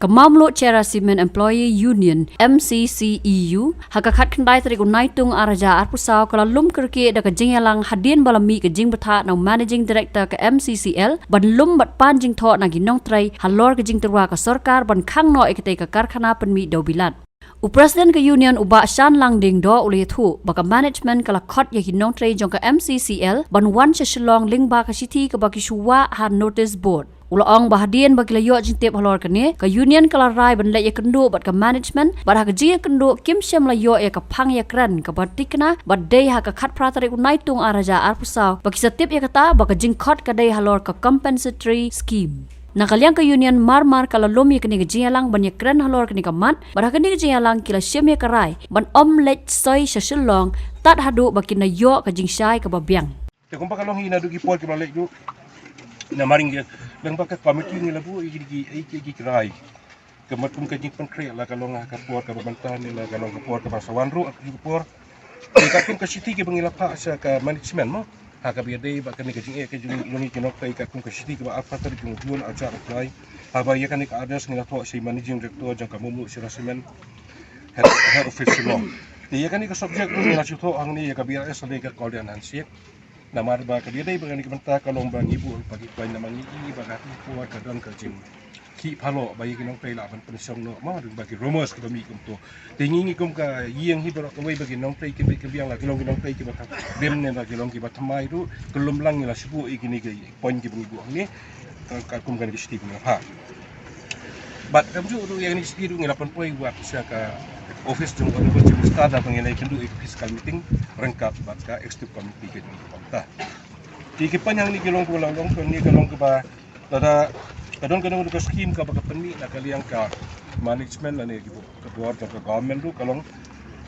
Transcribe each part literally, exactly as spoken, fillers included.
Ka Mamluk Cherra Cement Employee Union, M C C E U, ha ka khatkhyndai tarik u Naitung arhajar arphew saw ka la lum kyrkieh da ka jingïalang hadien ba la mih ka jingbthah na u Managing Director ka M C C L ban lum bad pan jingthoh na ki nongtrei halor ka jingtyrwa ka sorkar ban khang noh ïa katei ka karkhana pynmih dewbilat. U President ka Union u Bah Shanlang Diengdoh u la ïathuh ba ka management ka la khot ïa ki nongtrei jong ka M C C L ban wan sha Shillong lyngba ka shithi kaba ki shu wah ha notice board. U la ong ba hadien ba ki la ïoh jingtip halor kane, ka Union ka la rai ban leit ïakynduh bad ka management, bad ha ka jingïakynduh kim shym la ïoh ïa ka phang ïakren kaba thikna, bad dei ha ka khatphra tarik u Naitung arhajar arphew saw ba ki sa tip ïa kata ba ka jingkhot ka dei halor ka compensatory scheme. Na ka liang ka Union mar mar ka la lum ïa kane ka jingïalang ban ïakren halor kane ka mat, bad ha kane ka jingïalang ki la shim ïa ka rai ban ym leit soi sha Shillong tad haduh ba kin da ïoh ka jingshai kaba biang. Te kumba ka long hi naduh ki por kiba la leit ruh, namar ngi, lyngba ka committee ngi la buh ïa ki, ïa ki, ïa ki rai. Ka mat kum ka jingpynkhreh la ka long ha ka por kaba mynta ne la ka long ka por kaba sa wan ruh ha ka por. Te katkum ka shithi kaba ngi la phah sha ka management mo, ha kaba ïadei bad kane ka jingeh ka jong ngi ki nongtrei, katkum ka shithi kaba arphew tarik jong u June arhajar arphew lai. Haba ïa kane ka address ngi la thoh sha i Managing Director jong ka Mamluk Cherra Cement, head, head office Shillong. Te ïa kane ka subject ruh ngi la shu thoh hangne ïa ka B R S lane ka Golden Handshake. Namar ba ka dei ba kane ka bynta ka long ba ngi buh ba ki khlaiñ, namar ngi i ba ka por ka don ka jingkhih phalok ba ïa ki nongtrei lah ban pynshong noh, ma, ba ki rumours kiba mih kumto. Te ngi, ngi kum ka ïing hi baroh kawei, ba ki nongtrei kiba, kiba biang, la ki long ki nongtrei kiba kha rim ne la ki long kiba thymmai ruh, ka lum lang ngi la shu buh ïa kine ki point kiba ngi buh hangne. Ka, ka kum kane ka shithi ba ngi la phah. Bad kumjuh ruh ïa kane ka shithi ruh ngi la pynpoi wat sha ka office jong u Honourable Chief Minister da ba ngi la ïakynduh ïa ka physical meeting ryngkat bad ka executive committee ka jong ka bynta. Te ki point hangne ki long kaba la long, hangne ka long kaba lada ka don kano kano ka scheme kaba ka pynmih na ka liang ka management lane ki bor, ka bor jong ka government ruh ka long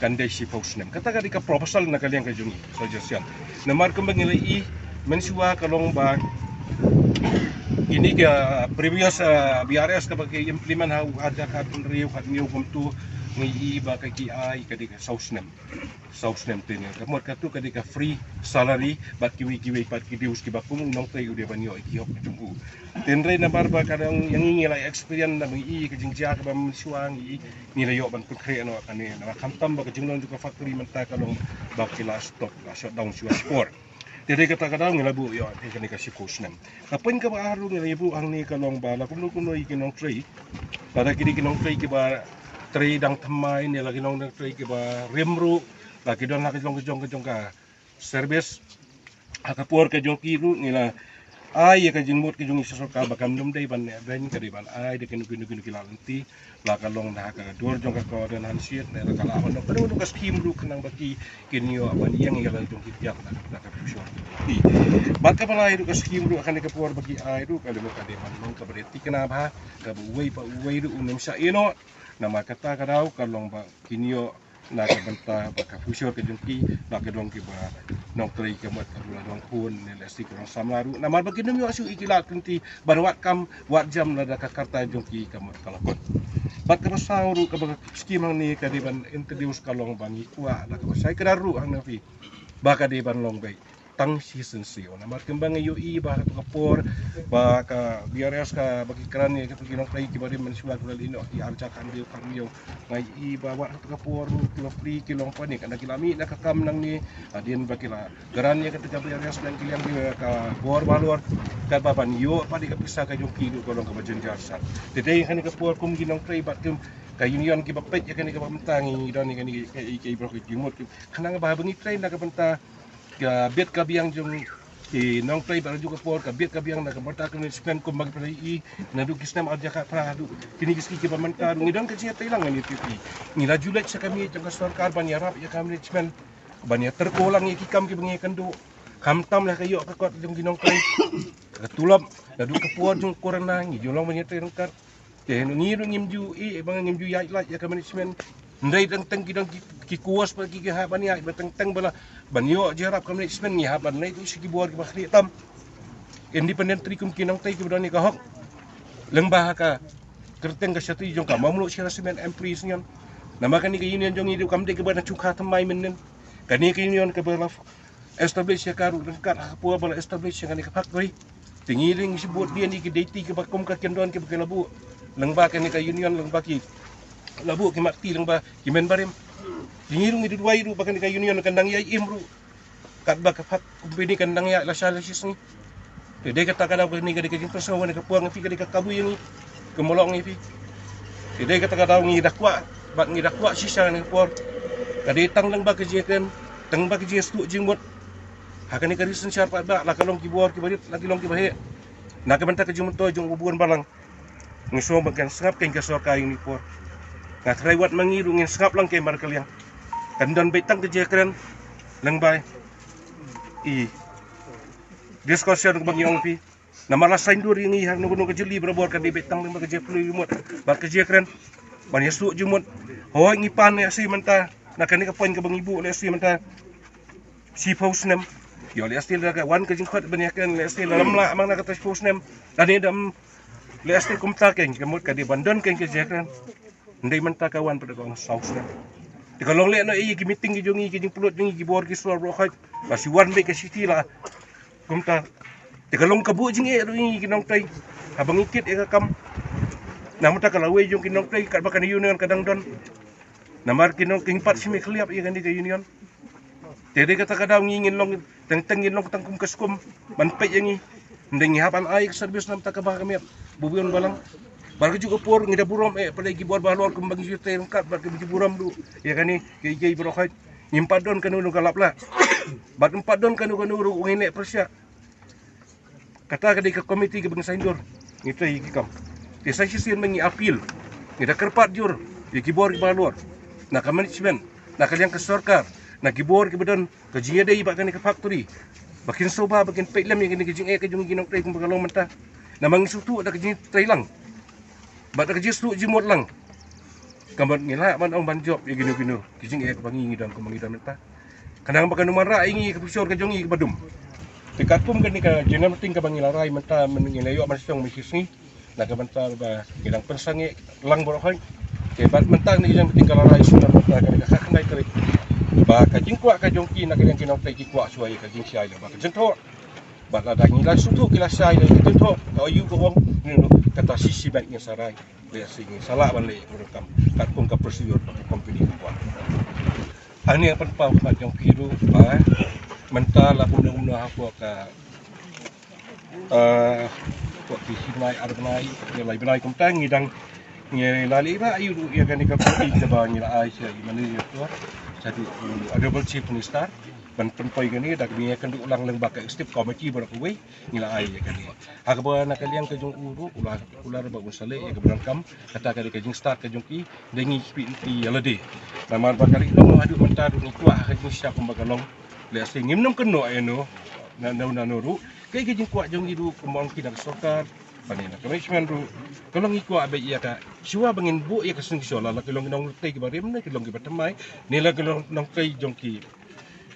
kan dei shiphew snem. Kata ka dei ka proposal na ka liang ka jong ngi, suggestion. Namar kumba ngi la i mynshuwa ka long ba kine ka previous, ah, B R S kaba ki implement ha u arhajar khathynriew khathynñiew kumto, ngi i ba ka ki ai ka dei ka saw snem. Saw snem te ne. Ka mut katu ka dei ka free salary bad kiwei kiwei pat ki dues kiba kum u nongtrei u dei ban ïoh ïa ki hok jong u. Te hynrei namar ba ka dang ïa ngi ngi la experience namar ngi i ka jingjia kaba mynshuwa ngi i, ngi la ïoh ban pynkhreh noh kane. Namar khamtam ba ka jinglong jong ka factory mynta ka long ba ki la stop, la shutdown shuwa shipor. Te dei kata ka daw ngi la buh ïoh ïa kane ka shiphew snem. Ka point kaba ar ruh ngi la ïa buh hangne ka long ba la kumno kumno ïa ki nongtrei, lada ki dei ki nongtrei kiba trei dang thymmai ne la ki nongtrei kiba rim ruh, la ki don ha ka jong ka jong ka jong ka service, ha ka por ka jong ki ruh ngi la ai ïa ka jingmut ka jong ngi sha sorkar ba kam dei ban neh beiñ, ka dei ban ai da kino kino kino ki la lynti, la ka long na ka dur jong ka Golden Handshake ne la ka la ban dong kano kano ka scheme ruh khnang ba ki kin ïoh ban ïeng ïa la jong ki biang na ka pyrshah. Bad kaba lai ruh ka scheme ruh kane ka por ba ki ai ruh ka long ka dei ban long kaba dei thikna bha, kaba uwei pa uwei ruh un ym shah ïeh noh. Namar kata ka daw ka long ba kin ïoh na ka bynta ba ka future ka jong ki, ba ka dong kiba nongtrei ka mut ka la dong khun ne lehse ka dong samla ruh. Namar ba kin ym ïoh shuh ïa ki lad ki lynti ban wad kam wad jam lada ka karta jong ki ka mut ka la kut. Bad kaba saw ruh kaba ka scheme hangne ka dei ban introduce ka long ba ngi kwah da kaba shai kdar ruh hangne phi ba ka dei ban long beit tang shisien siew. Namar kumba ngi ïohi ba ha katu ka por ba ka B R S ka ba ki kren ïa katu ki nongtrei kiba rim mynshuwa kiba la leit noh ki arhajar khathynriew khathynñiew. Ngi ïohi ba wat ha katu ka por ruh kiba free ki long panic, ka dang ki la mih na ka kam nangne. Hadien ba ki la grant ïa katu ka B R S na ki liang ki ka bor balor, katba ban ïoh pat ïa ka pisa ka jong ki ruh ka long kaba jynjar sat. Te dei kane ka por kum ki nongtrei bad kum ka union kiba peit ïa kane kaba mynta ngi don ïa kane ka, ka, ka, ka, khnang ba haba ngi trei na ka bynta ka bit ka biang jong ki nongtrei ba la ju ka por, ka bit ka biang na ka bynta ka management kumba ki pynlong ïa naduh ki snem arhajar khatphra haduh kine ki sngi kiba mynta ruh ngi don ka jingïatreilang ngi, ngi la ju leit sha ka miej jong ka sorkar ban ïarap ïa ka management ban ïatyrko lang ïa ki kam kiba ngi ïakynduh, khamtam la ka ïoh ka kot jong ki nongtrei, ka tulop, naduh ka por jong corona ngi ju long ban ïatrei ryngkat. Te ngi ruh ngim ju ïeh ba ngim ju ïaid lait ïa ka management. Hynrei teng teng ki don ki, ki course ba ki, ki hap ban ïaid ba teng teng ba la ban ïoh jingïarap ka management ngi hap ban leit sha ki bor kiba khlieh tam. Independent trei kum ki nongtrei kiba don ïa ka hok lyngba ha ka kyrteng ka shatri jong ka Mamluk Cherra Cement Employees Union. Namar kane ka union jong ngi ruh kam dei kaba na jong ka thymmai mynnin. Kane ka union kaba la establish ïa ka ruh ryngkat ha ka por ba la establish ïa kane ka factory. Te ngi ruh ngi shu bud dien ïa ki dei ti kiba kum ka kyndon kiba ki la buh. Lyngba kane ka union, lyngba ki la buh ki mat ti, lyngba ki men barim. Ngi ruh ngi duwai ruh ba kane ka union kan dang ïai im ruh. Katba ka phak company kan dang ïaid la sha la shi sngi. Te dei kata ka daw kane ka dei ka jingpyrshang wan ka por ngi phi ka dei ka kabu ïa ngi. Ka mlong ngi phi. Te dei kata ka daw ngi da kwah bad ngi da kwah shisha ngi por. Ka dei tang lyngba ka jingkren, tang ba ka jingstuh jingmut. Ha kane ka ri synshar pat ba la ka long ki bor ki barit, la ki long ki baheh. Na ka bynta ka jingmyntoi jong u bun balang. Ngi sngew ba kan sngap kein ka sorkar ïa ngi por. Nga tharai wat ma ngi ruh ngin sngap lang kein mar ka liang. Kan don beit tang ka jingkren lyngba i discussion ba ngi ong phi. Namar la saiñdur ïa ngi ha kano kano ka jylliew barabor kan dei beit tang lyngba ka jingpynlong jingmut bad ka jingkren. Ban ïa suk jingmut. Hooid ngi pan ïa shi mynta na kane ka point kaba ngi buh lehse mynta shiphew snem. Ïoh lehse la ka wan ka jingkhot ban ïa kren lehse la lam lah mang na kata shiphew snem. Lane dam lehse kumta kein ka mut ka dei ban don kein ka jingkren. Ndei mynta ka wan pat ka ong saw snem. Te ka long leh noh ïa ki meeting ki jong ngi ki jingpynlut jong ngi ki bor ki sor bro khot. Ba shi wan beit ka shi ti la. Kumta. Te ka long ka buh jingeh ruh ïa ngi ki nongtrei. Haba ngi kit ïa ka kam. Na mynta ka lawei jong ki nongtrei katba ka union ka dang don. Namar ki nong ki pat shim ïa khliap ïa kane ka union. Te dei kata ka daw ngi ngin long teng teng ngin long tang kum ka skum ban peit ïa ngi. Ndei ngi hap ban ai ka service na bynta kaba ka miat. Bubion balang. Bad ka juk ka por ngi da burom eh pynlong ki bor balor kumba ngi ju tei ryngkat bad ka ju burom ruh. Ïa kane ka ïa bro khot. Ngim pat don kano kano ka lap la. Bad ngim pat don kano kano ruh ngi leh pyrshah. Kata ka dei ka komiti kaba ngi saiñdur. Ngi trei ïa ki kam. Te sa shisien ma ngi appeal. Ngi da kyrpad jur ïa ki bor ki balor. Na ka management, na ka liang ka sorkar, na ki bor kiba don ka jingïadei bad kane ka factory. Ba kin sngewbha ba kin peit lem ïa kane ka jingeh ka jong ngi ki nongtrei kumba ka long mynta. Namar ngi sngewthuh da ka jingtrei lang bad da ka jingsuk jingmut lang. Ka mut ngi lah ban ong ban jop ïa kino kino ki jingeh kaba ngi ngi don kumba ngi don mynta. Khnang ba kan ym wanrah ïa ngi ka pyrshah ka jong ngi kaba dum. Te katkum kane ka jingïameeting kaba ngi la rai mynta, ngi la ïoh ban shong mynta shi sngi. Na ka bynta ba ngi dang pynsangeh lang baroh hoi. Te bad mynta ngi dang meeting ka la rai shuh na ka bynta ka dei ka khatkhyndai tarik. Ba ka jingkwah ka jong ki na ka liang ki nongtrei ki kwah shuwa ïa ka jingshai lem bad ka jingthoh. Bad lada ngi la sngewthuh ki la shai lem ka jingthoh, ka ayu ka ong, ngi ruh kata shi shi bad ngi sa rai. Lehse ngi sa lah ban leh ka rukom katkum ka procedure ba ka company ka kwah. Hangne pynpaw khmat jong phi ruh ba mynta la kumno kumno hapoh ka Ah, pok ki shi bnai ar bnai, ngi lai bnai kumta ngi dang ngi la leh ba ïa u ïa kane ka pok ki ba ngi la ai sha i mane ïa tu. Sha tu Honorable Chief Minister ban pynpoi kane da kane ka ndu lang lang ba ka executive committee ba ka wei ngi la ai ïa kane. Ha kaba na ka liang ka jong u ruh u la u la ba u sa leh ïa ka bnai kam kata ka dei ka jingstad ka jong ki. Dei ngi pynti ïa lade. Namar ba ka ri long haduh mynta ruh ngi kwah ha ka jingshisha kumba ka long. Lehse ngim nym kynnoh ïa no na no na no ruh. Kaei ka jingkwah jong ngi ruh kumba ong ki na ka sorkar. Ba ne na ka management ruh. Ka long ngi kwah beit ïa ka shuwa ba ngin buh ïa ka seng shuwa la la ka long ngi nongtrei kiba rim ne ka long kiba thymmai. Ne la ka long nongtrei jong ki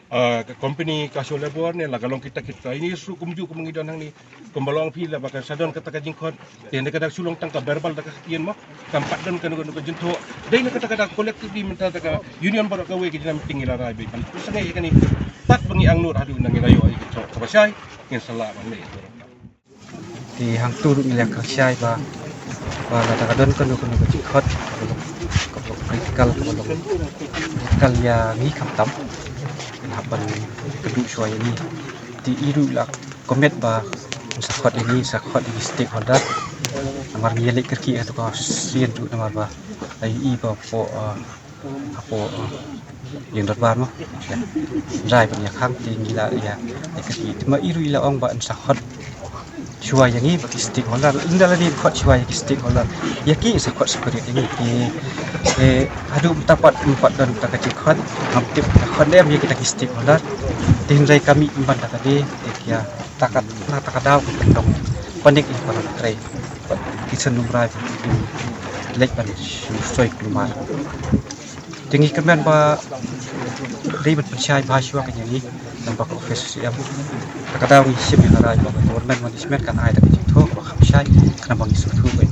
Ah, ka company ka shu labor ne la ka long kita kita ini su kumjuh kum ngi don hangne. Kumba long phi la ba ka sa don kata ka jingkhot. Te ne ka da shu long tang ka verbal da ka ktien mo. Kam pat don kano kano ka jingthoh. Dei ne kata ka da collective di mynta da ka union baroh kawei ka jingïameeting ngi la rai beit ban. Sa ngi ïa kane. Pat ba ngi angnud haduh na ngi la ïoh ïa ka jingthoh kaba shai. Ngin sa lah ban leh. Te hangtu ruh ngi la ïa kyrshai ba, ba lada ka don kano kano ka jingkhot kaba long, kaba long critical, kaba long critical ïa ngi khamtam. Ngi hap ban kynduh shuwa ïa ngi. Te i ruh i la commit ba un sa khot ïa ngi, sa khot ïa ngi stakeholder. Namar ngi ïa leit kyrkieh ha kato ka sien ruh namar ba la ïohi ba hapoh, ah, hapoh, uh, ïing dorbar mo. Ïa. Rai ban ïa khang te ngi la ïa, ïa kyrkieh. Te ma i ruh i la ong ba yn sa khot shuwa ïa ngi ba ki stakeholder. Ynda la dei khot shuwa ïa ki stakeholder. Ïa ki sa khot separate ïa ngi. Te, eh, haduh mynta pat ym pat don ta ka jingkhot. Ngam tip ka khot ne em ïa kita ki stakeholder. Te hynrei ka mih pynban ta ka dei. Te ïa ta ka, na ta ka daw ka kyndong. Panic ïa para trei. Ki sa num rai leit ban shu soi kulmar. Te ngi kyrmen ba dei ban pynshai bha shuwa ka jong ngi, namar ba ka office C M. Ka daw ngi shim ïa ka rai ba ka government management kan ai da ka jingthoh kaba kham shai, khnang ba ngi sngewthuh ba,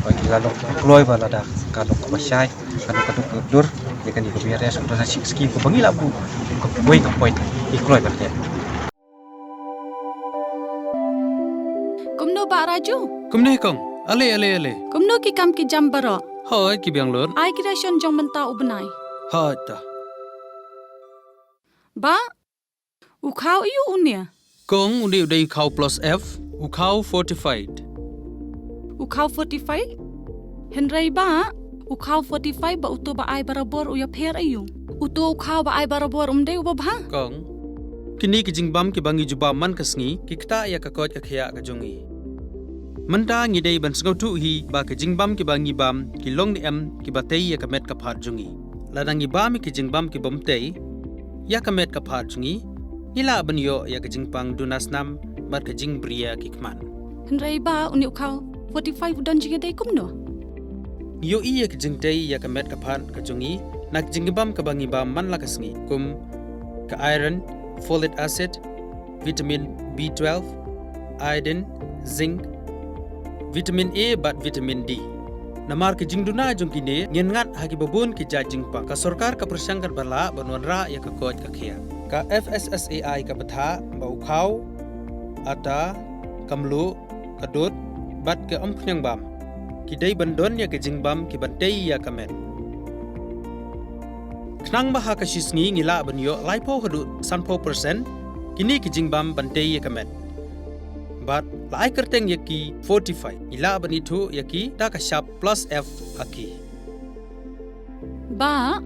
ba ngi la long kloi ba lada ka long kaba shai, ka long ka duk ka dur, ïa kane ka B R S, ka dona sik skim kaba ngi la buh, kawei ka point, ngi kloi ba ka. Kumno Bah Raju? Kumno kong? Ale, ale, ale. Kumno ki kam ki jam baroh? Hooid, ki biang lut. Ai ki ration jong mynta u bnai. Hooid ta. Bah, u khaw aiu une? Kong, une u dei u khaw plus F, u khaw fortified. U khaw fortified? Hynrei bah, u khaw fortified bah uto ba ai barabor u ïapher aiu? Uto u khaw ba ai barabor um dei uba bha? Kong, kine ki jingbam kiba ngi ju bam man ka sngi, ki ktah ïa ka koit ka khiah ka jong ngi. Mynta ngi dei ban sngewthuh hi ba ki jingbam kiba ngi bam, ki long ne em kiba tei ïa ka met ka phad jong ngi. Lada ngi bam ïa ki jingbam kibym tei ïa ka met ka phad jong ngi, ngi lah ban ïoh ïa ka jingpang duna snam bad ka jingbriew ki khmat. Hynrei bah, une u khaw fortified u don jingïadei kumno? Ngi ïohi ïa ka jingtei ïa ka met ka phad ka jong ngi na ka jingbam kaba ngi bam man la ka sngi, kum ka iron, folic acid, vitamin B twelve, iodine, zinc, vitamin A bad vitamin D. Namar ka jingduna jong kine, ngin ngat ha kiba bun ki jait jingpang. Ka sorkar ka pyrshang katba lah ban wanrah ïa ka koit ka khiah. Ka F S S A I ka bthah ba u khaw, ata, ka mluh, ka dud bad ka umphniang bam ki dei ban don ïa ka jingbam kiban tei ïa ka met. Khnang ba ha ka shi sngi ngi lah ban ïoh laiphew haduh sanphew percent kine ki jingbam ban tei ïa ka met. Bad la ai kyrteng ïa ki fortified, ngi lah ban ithuh ïa ki da ka shap plus F ha ki. Bah,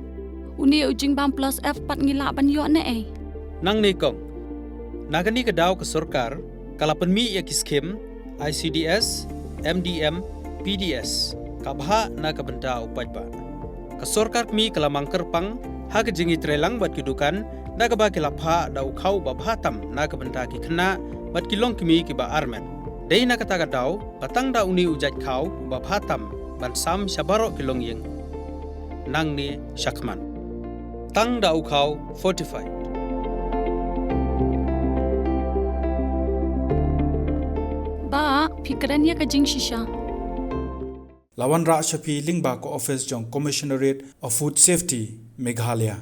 une u jingbam plus F pat ngi lah ban ïoh ne ei? Nangne kong, na kane ka daw ka sorkar ka la pynmih ïa ki skhim I C D S, M D M, P D S, ka bhah na ka bynta u paidbah. Ka sorkar kmie ka la mang kyrpang ha ka jingïatreilang bad ki dukan, da kaba ki la phah da u khaw ba bha tam na ka bynta ki khynnah bad ki longkmie kiba armet. Dei na kata ka daw ba tang da une u jait khaw ba bha tam ban sam sha baroh ki longïing nangne shakhmat. Tang da u khaw fortified. Bah, phi kren ïa ka jingshisha. La wanrah sha phi lyngba ka office jong Commissionerate of Food Safety, Meghalaya.